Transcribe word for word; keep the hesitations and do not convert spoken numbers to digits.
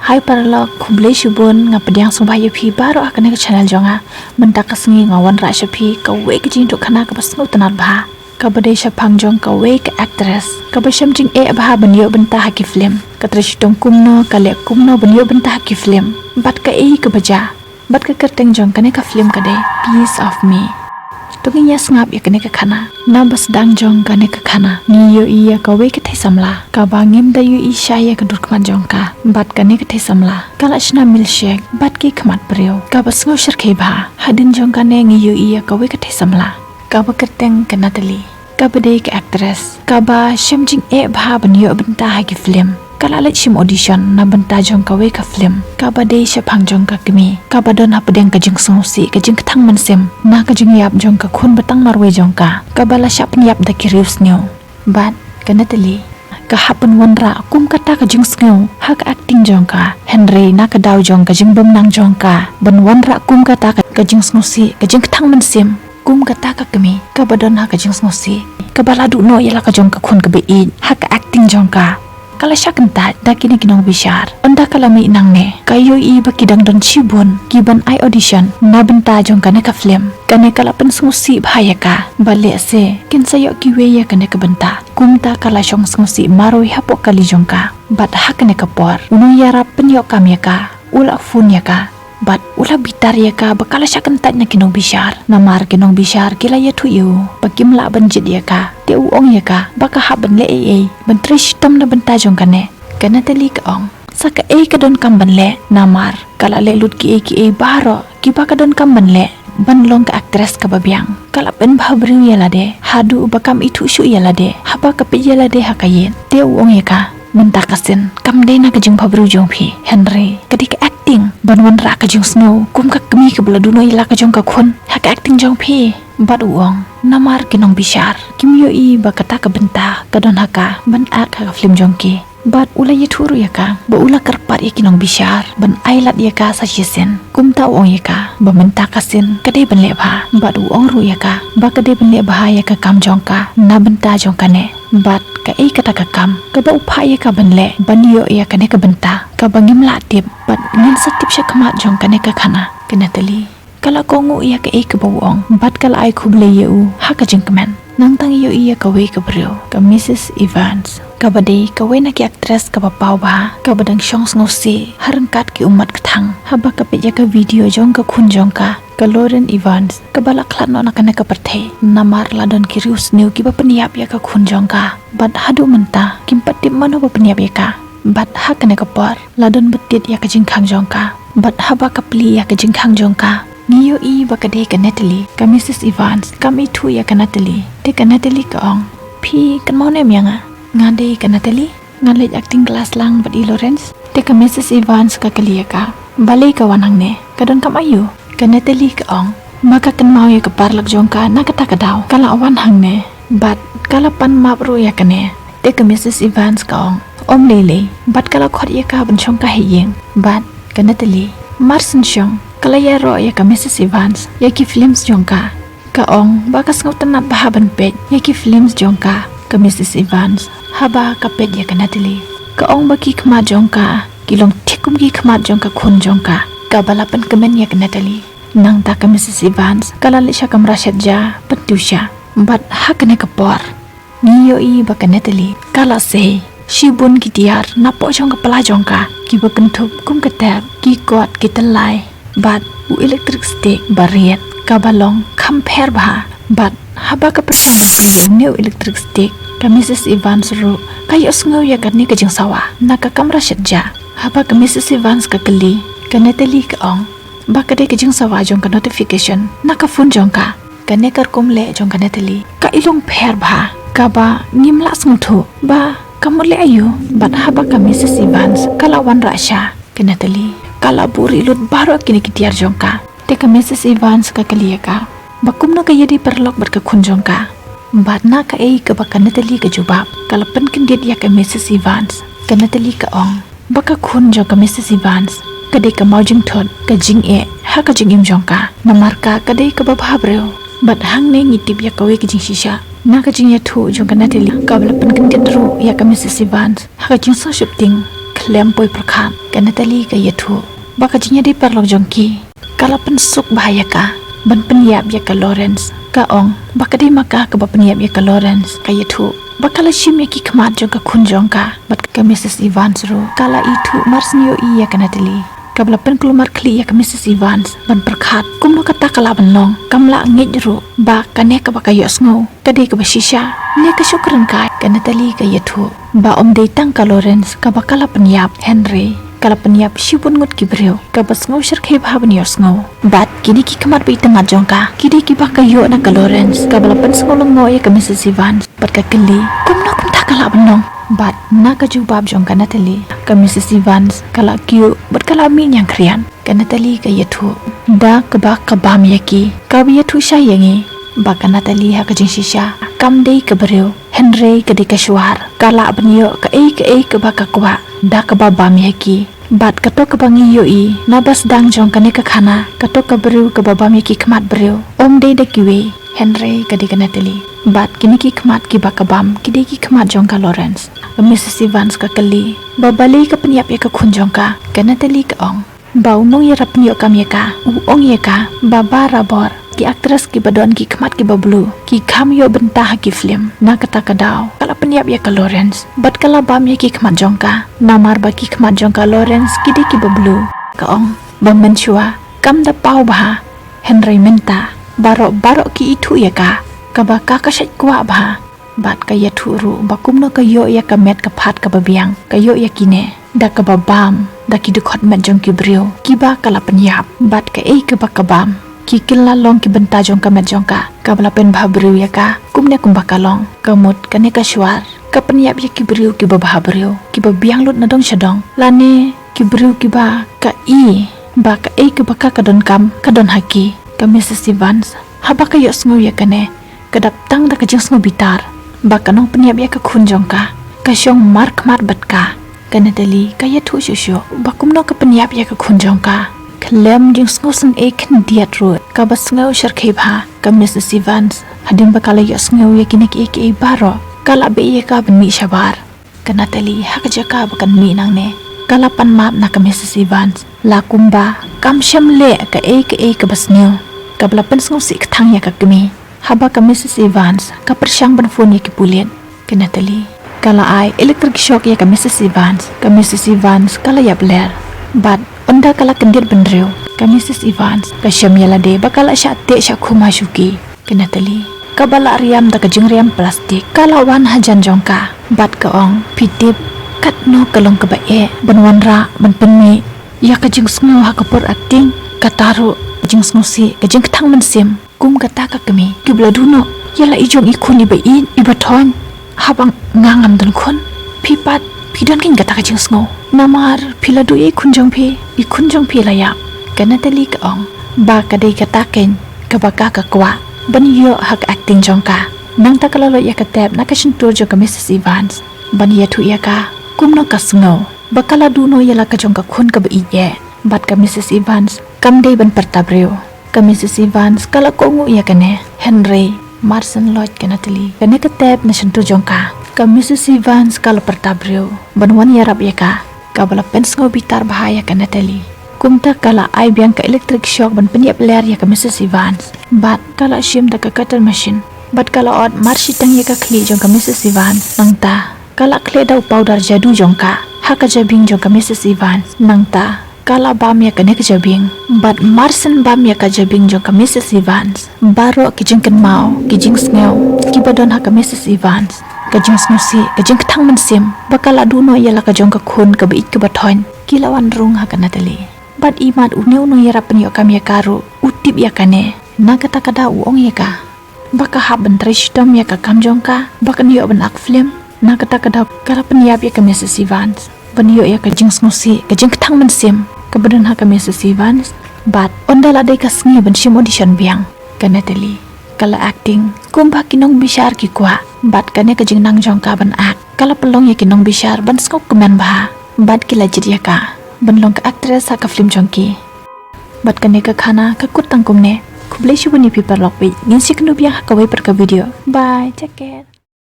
Hai paralok, khublei shibun, nga pdiang sngewbha ïa phi baroh ha kane ka channel jong nga. Mynta ka sngi nga wanrah sha phi kawei ka jingïathuhkhana kaba sngewtynnat bha, kaba dei shaphang jong kawei ka actress kaba shem jingeh bha ban ïoh bynta ha ki film. Ka trei shitom kumno, ka leh kumno ban ïoh bynta ha ki film, bad kaei kaba jia. Bad ka kyrteng jong kane ka film ka dei Piece of Me. To ngin ïa sngap ïa kane ka khana. Na ba sdang jong kane ka khana, ngi ïohi ïa kawei ka thei samla kaba ngim da ïohi shai ïa ka dur khmat jong ka. Bad kane ka thei samla ka la shna milkshake bad ki khmat briew, kaba sngew shyrkhei bha. Hadien jong kane ngi ïohi ïa kawei ka thei samla kaba kyrteng ka Natalie, kaba dei ka actress kaba shem jingeh bha ban ïoh bynta ha ki film. Ka la leit shim audition na bynta jong kawei ka film kaba dei shaphang jong ka kmie kaba don hapdeng ka jingsngewsih, ka jingkthang mynsiem na ka jingïap jong ka khun ba tang marwei jong ka, kaba la shah pynïap da ki riewsniew. Bad ka Natalie ka hap ban wanrah kum kata ka jingsngew ha ka acting jong ka, hynrei na ka daw jong ka jingbymnang jong ka ban wanrah kum kata ka, ka jingsngewsih, ka jingkthang mynsiem, kum kata ka kmie kaba don ha ka jingsngewsih, kaba la duh noh ïa la ka jong ka khun kaba ïeit, ha ka acting jong ka, ka la shah kyntait da kine ki nongbishar. Ynda ka la mih nangne, ka ïohi ba ki dang don shibun ki ban ai audition na bynta jong kane ka film. Kane ka la pynsngewsih bha ïa ka ba lehse kin sa ïoh kiwei ïa kane ka bynta. Kumta ka la shong sngewsih marwei hapoh kali jong ka. Bad ha kane ka por u nongïarap pynïoh kam ïa ka u la phone ïa ka bad u la bitar ïa ka ba ka la shah kyntait na ki nongbishar, namar ki nongbishar ki la ïathuh ïa u ba kim lah ban jied ïa ka. Te u ong ïa ka ba ka hap ban leh ei ei ban trei shitom na bynta jong kane. Ka Natalie ka ong, sa kaei ka donkam ban leh, namar ka la leh lut kiei kiei baroh kiba ka donkam ban leh ban long ka actress kaba biang. Ka la pynbhabriew ïa lade haduh ba kam ithuh shuh ïa lade haba ka peit ïa lade ha ka ïit. Te u ong ïa ka, mynta ka sien kam dei na ka jingbhabriew jong phi, hynrei ka dei ka acting ban wanrah ka jingsngew kum ka kmie kaba la duh noh ïa la ka jong ka khun ha ka acting jong phi. Bad u ong, namar ki nongbishar kim ïohi ba kata ka bynta ka don ha ka ban act ha ka film jong ki. Bad u la ïathuh ruh ïa ka ba u la kyrpad ïa ki nongbishar ban ai lad ïa ka sa shisien. Kumta u ong ïa ka ba mynta ka sien ka dei ban leh bha. Bad u ong ruh ïa ka ba ka dei ban leh bha ïa ka kam jong ka na bynta jong kane. Bad kaei kata ka kam kaba u phah ïa ka ban leh ban ïoh ïa kane ka bynta kaba ngim lah tip bad ngin sa tip shakhmat jong kane ka khana. Ka Natalie ka la kohnguh ïa kaei kaba u ong bad ka la ai khublei ïa u ha ka jingkmen. Nangta ngi ïohi ïa kawei ka briew, ka Missus Evans, kaba dei kawei na ki actress kaba paw bha, kaba dang shong sngewsih ha ryngkat ki ummat kthang. Haba ka peit ïa ka video jong ka khun jong ka, ka Lauren Evans, kaba la khlad noh na kane ka pyrthei namar la don ki riewsniew kiba pynïap ïa ka khun jong ka. Bad haduh mynta kim pat tip mano ba pynïap ïa ka. Bad ha kane ka por la don btied ïa ka jingkhang jong ka. Bad haba ka plie ïa ka jingkhang jong ka, ngi ïohi ba ka dei ka Natalie. Ka Missus Evans kam ithuh ïa ka Natalie. Te ka Natalie ka ong, phi kynmaw ne em ïa nga? Nga dei ka Natalie, nga leit acting class lang bad i Lawrence. Te ka Missus Evans ka kylli ïa ka, balei ka wan hangne, ka donkam aïu? Ka Natalie ka ong, ma ka kynmaw ïa ka paralok jong ka na kata ka daw ka la wan hangne bad ka la pan map ruh ïa kane. Te ka Missus Evans ka ong, ym lei lei, bad ka la khot ïa ka ban shong ka ha ïing. Bad ka Natalie mar shen shong ka la ïaroh ïa ka Missus Evans ïa ki films jong ka. Ka ong ba ka sngewtynnat bha ban peit ïa ki films jong ka. Ka Missus Evans haba ka peit ïa ka Natalie, ka ong ba ki khmat jong ka ki long thik kum ki khmat jong ka khun jong ka kaba la pynkmen ïa ka Natalie. Nangta ka Missus Evans ka la leit sha kamra shet ja ban tip sha. Bad ha kane ka por ngi ïohi ba ka Natalie ka la sei shibun ki tiar napoh jong ka pla jong ka, kiba kynthup kum ka tep, ki kot, ki tyllai bad u electric stick ba riat kaba long kham pher bha. Bad haba ka pynshong ïa une u electric stick, ka Missus Evans ruh ka ïohsngew ïa kane ka jingsawa na ka kamra shet ja. Haba ka Missus Evans ka kylli, ka Natalie ka ong ba ka dei ka jingsawa jong ka notification na ka phone jong ka. Kane ka rukom leh jong ka Natalie ka i long pher bha, kaba ngim lah sngewthuh ba ka mut leh aïu. Bad haba ka Missus Evans ka la wanrah sha, ka Natalie ka la buhrieh lut baroh kine ki tiar jong ka. Te ka Missus Evans ka kylli ïa ka ba kumno ka ïadei paralok bad ka khun jong ka. Bad na kaei kaba ka Natalie ka jubab, ka la pynkyndit ïa ka Missus Evans. Ka Natalie ka ong ba ka khun jong ka Missus Evans ka dei ka mawjingthut, ka jingeh ha ka jingim jong ka. Namar ka ka dei kaba bhabriew. Bad hangne ngi tip ïa kawei ka jingshisha na ka jingïathuh jong ka Natalie, kaba la pynkyndit ruh ïa ka Missus Evans ha ka jingsngewsheptieng khlem poi pyrkhat ka Natalie ka ïathuh ba ka jingïadei paralok jong ki ka la pynsuk bha ïa ka ban pynïap ïa ka Lawrence. Ka ong ba ka dei ma ka kaba pynïap ïa ka Lawrence. Ka ïathuh ba ka la shim ïa ki khmat jong ka khun jong ka. Bad ka Mrs Evans ruh ka la ithuh marsien ïohi ïa ka Natalie kaba la pynkulmar khlieh ïa ka Mrs Evans ban pyrkhat kumno kata ka lah ban long. Kam lah ngeit ruh ba kane kaba ka ïohsngew ka dei kaba shisha ne ka shu kren kai. Ka Natalie ka ïathuh ba ym dei tang ka Lawrence kaba ka la pynïap, hynrei ka la pynïap shibun ngut ki briew kaba sngew shyrkhei bha ban ïohsngew. Bad kine ki khmat ba itynnad jong ka ki dei kiba ka ïoh na ka Lawrence kaba la pynsngew lyngngoh ïa ka Mrs Evans. Bad ka kylli kumno kumta ka lah ban long. Bad na ka jubab jong ka Natalie, ka Mrs Evans ka la kyiuh bad ka la mih ñiangkhriat. Ka Natalie ka ïathuh da kaba ka bam ïa ki, kaba ïathuh shai ïa ngi ba ka Natalie ha ka jingshisha kam dei ka briew, hynrei ka dei ka shuar, ka lah ban ïoh kaei kaei kaba ka kwah da kaba bam ïa ki. Bad kato kaba ngi ïohi na ba sdang jong kane ka khana, kato ka briew kaba bam ïa ki khmat briew ym dei da kiwei, hynrei ka dei ka Natalie. Bad kine ki khmat kiba ka bam ki dei ki khmat jong ka Lawrence. Ka Mrs Evans ka kylli ba balei ka pynïap ïa ka khun jong ka. Ka Natalie ka ong ba u nongïarap pynïoh kam ïa ka u ong ïa ka ba barabor ki actress kiba don ki khmat kiba blue ki kham ïoh bynta ha ki film. Na kata ka daw ka la pynïap ïa ka Lawrence bad ka la bam ïa ki khmat jong ka, namar ba ki khmat jong ka Lawrence ki dei kiba blue. Ka ong ba mynshuwa kam da paw bha, hynrei mynta baroh baroh ki ithuh ïa ka kaba ka ka shait kwah bha. Bad ka ïathuh ruh ba kumno ka ïoh ïa ka met ka phad kaba biang, ka ïoh ïa kine da kaba bam da ki dkhot met jong ki briew kiba ka la pynïap. Bad kaei kaba ka bam ki kylla long ki bynta jong ka met jong ka kaba la pynbha briew ïa ka, kumne kumba ka long. Ka mut kane ka shuar ka pynïap ïa ki briew kiba bha briew, kiba biang lut na dong sha dong, lane ki briew kiba ka i ba kaei kaba ka ka donkam ka don ha ki. Ka Mrs Evans haba ka ïohsngew ïa kane ka dap tang da ka jingsngew bitar ba ka nongpynïap ïa ka khun jong ka ka shong markhmat bad ka. Ka Natalie ka ïathuh shuh shuh ba kumno ka pynïap ïa ka khun jong ka khlem jingsngew sngewsih khyndiat ruh, kaba sngew shyrkhei bha. Ka Mrs Evans hadien ba ka la ïohsngew ïa kine kiei kiei baroh ka la beh ïa ka ban mih shabar. Ka Natalie ha ka jaka ba kan mih nangne ka la pan map na ka Mrs Evans, la kumba kam shym leh kaei kaei kaba sniew kaba la pynsngewsih kthang ïa ka kmie. Haba ka Mrs Evans ka pyrshang ban phone ïa ki pulit, ka Natalie ka la ai electric shock ïa ka Mrs Evans. Ka Mrs Evans ka la ïap ler bad ynda ka la kyndit bynriew, ka Mrs Evans ka shem ïa lade ba ka la shah teh shah khum ha shuki. Ka Natalie kaba la riam da ka jingriam plastik ka la wan hajan jong ka bad ka ong, phi tip katno ka long kaba eh ban wanrah ban pynmih ïa ka jingsngew ha ka por acting, kata ruh jingsngewsih ka jingkthang mynsiem. Kum kata ka kmie kiba la duh noh ïa la i jong i khun iba ïeit iba thoiñ. Haba nga ngam don khun, phi pat phi don kein kata ka jingsngew namar phi la duh ïa i khun jong phi, i khun jong phi la ïap. Ka Natalie ka ong ba ka dei kata kein kaba ka ka kwah ban ïoh ha ka acting jong ka. Nangta ka la leit ïa ka tep na ka shyntur jong ka Mrs Evans ban ïathuh ïa ka kumno ka sngew ba ka la duh noh ïa la ka jong ka khun kaba ïeit eh. Bad ka Mrs Evans kam dei ban pyrta briew. Ka Mrs Evans ka la kohnguh ïa kane, hynrei marsien loit ka Natalie kane ka tep na shyntur jong ka. Ka Mrs Evans ka la pyrta briew ban wan ïarap ïa ka, kaba la pynsngew bitar bha ïa ka Natalie. Kumta ka la ai biang ka electric shock ban pynïap ler ïa ka Mrs Evans bad ka la shim da ka cutter machine bad ka la ot marshiteng ïa ka khlieh jong ka Mrs Evans. Nangta ka la khleh da u powder jadu jong ka ha ka jabieng jong ka Mrs Evans. Nangta ka la bam ïa kane ka jabieng bad marsien bam ïa ka jabieng jong ka Mrs Evans, baroh ki jingkynmaw ki jingsngew kiba don ha ka Mrs Evans, ka jingsngewsih ka jingkthang mynsiem ba ka la duh noh ïa la ka jong ka khun kaba ïeit kaba thoiñ, ki la wan rung ha ka Natalie. Bad imat une u nongïarap pynïoh kam ïa ka ruh u tip ïa kane. Na kata ka daw u ong ïa ka ba ka hap ban trei shitom ïa ka kam jong ka ba kan ïoh ban ak film. Na kata ka daw ka la pynïap ïa ka Mrs Evans ban ïoh ïa ka jingsngewsih ka jingkthang mynsiem kaba don ha ka Mrs Evans. Bad ynda la dei ka sngi ban shim audition biang, ka Natalie ka la acting kumba ki nongbishar ki kwah. Bad kane ka jingnang jong ka ban act ka la pynlong ïa ki nongbishar ban sngewkmen bha bad ki la jied ïa ka ban long ka actress ha ka film jong ki. Bad kane ka khana ka kut tang kumne. Khublei shibun ïa phi paralok, ngin sa ïakynduh biang ha kawei pat ka video. Bye, take care.